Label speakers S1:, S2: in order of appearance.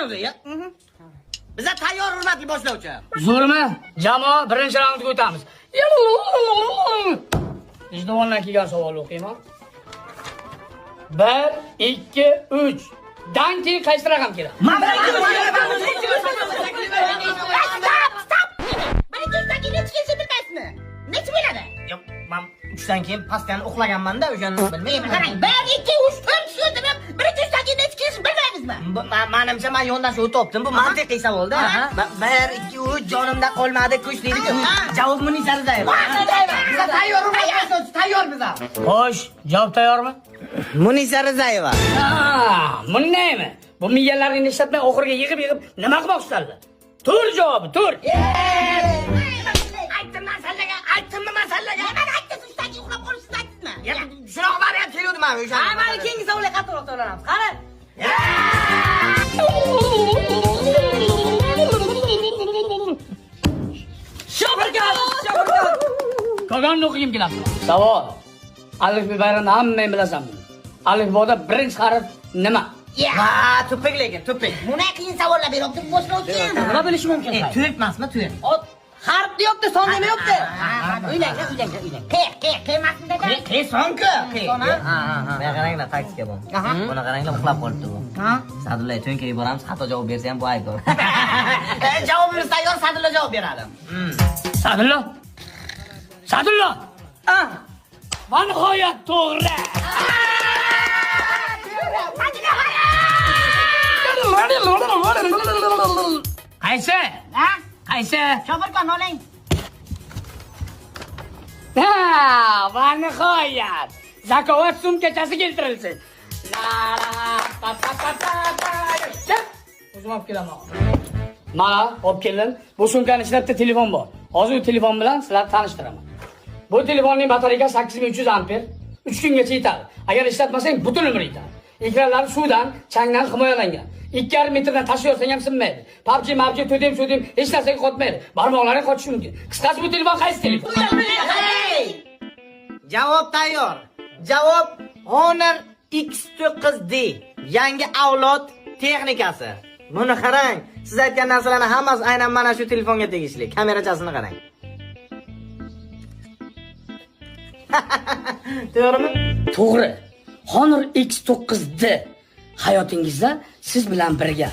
S1: Tayyor ya. Biza tayyor, hurmatli boshlovchi.
S2: Zo'rmi? Jamoa, birinchi raundga o'tamiz. G'ijduvondan kelgan savolni o'qiyman. 1 2 3. Dan keyin qaysi raqam keladi?
S3: Стоп, стоп! Bir, ikki, uchdan keyin nechi kelishini bilmaysizmi? Nechi bo'ladi?
S1: Yo'q, men 3 dan keyin pastdan uxlaganman-da, o'shani bilmayman.
S3: Qarang, bir, ikki, uch, to'rt tushundim. Bir, ikki, uchdan keyin nechi kelishini bilmaymizmi?
S1: Manimcha men yondashuv topdim. Bu mantiqiy savolda. 1 2 3 jonimda qolmadi kuch deydi-ku. Javob Munisa Rizayeva. Biza tayyor, hurmatli boshlovchi, tayyor biza.
S2: Xo'sh, javob tayyormi?
S1: Munisa Rizayeva.
S2: Ha, bundaymi? Bu miyalaringni ishlatmay oxiriga yig'ib-yig'ib nima qilmoqchisanlar? To'g'ri javobi, to'g'ri.
S1: Aytdim man sallaga, aytdimmi man sallaga?
S3: Nimani aytdingiz? Uchdan keyin uxlab qolibsiz, aytdingizmi?
S1: Ya, shunaqa variant keluvdi man o'sha.
S4: Ha, mayli, keyingi savolga qattiqroq to'lanamiz. Qani? Shofirkon, shofirkon.
S2: Kogonni o'qigim keladi. Savol. Alifbo bayramini hammang bilasanmi? Alifboda birinchi harf nima?
S1: Ha, tupik lekin, tupik.
S3: Buna qiyin savollar beryapti boshlovchi.
S2: Nima bilish mumkin?
S1: To'rt emasmi, to'rt?
S4: Ot harf deyapti, son demayapti.
S3: Uylanglar, uylanglar, uylang. Qe, qe, qemasmi dada?
S1: Qe son-ku. Qe.
S3: Son, ha?
S1: Ha, ha, ha. Buni qaranglar, taktika bu. Buni qaranglar, uxlab qolibdi bu.
S3: Ha?
S1: Sadulla to'nkaga boramiz, xato javob bersa ham bu aybdor. Javobimiz tayyor, Sadulla javob beradi.
S2: Sadullo. Sadullo. Va nihoyat to'g'ri. Qaysi?
S3: Ha?
S2: Qaysi?
S3: Shofirkon oling.
S2: Ha, va nihoyat. Zakovat sumkachasi keltirilsin. La la pa pa pa pa pa. Chiq. O'zim olib kelaman. Mana olib keldim. Bu sumkani ichida bitta telefon bor. Hozir u telefon bilan sizlarni tanishtiraman. Bu telefonning batareykasi 8300 amper 3 kungacha yetadi. Agar ishlatmasang butun umr yetadi. Ekranlari suvdan, changdan himoyalangan. 2,5 metrdan tashlayotsang ham sinmaydi. PUBG, MUBG, to'dim, so'dim hech narsaga qotmaydi. Barmoqlaring qotishi mumkin. Qisqasi bu telefon qaysi telefon?
S1: Hey! Javob tayyor. Javob Honor X9D yangi avlod texnikasi. Buni qarang. Siz aytgan narsalarning hammasi aynan mana shu telefonga tegishli. Kamerachasini qarang. To'g'rimi?
S2: To'g'ri. Honor X9D hayotingizda siz bilan birga.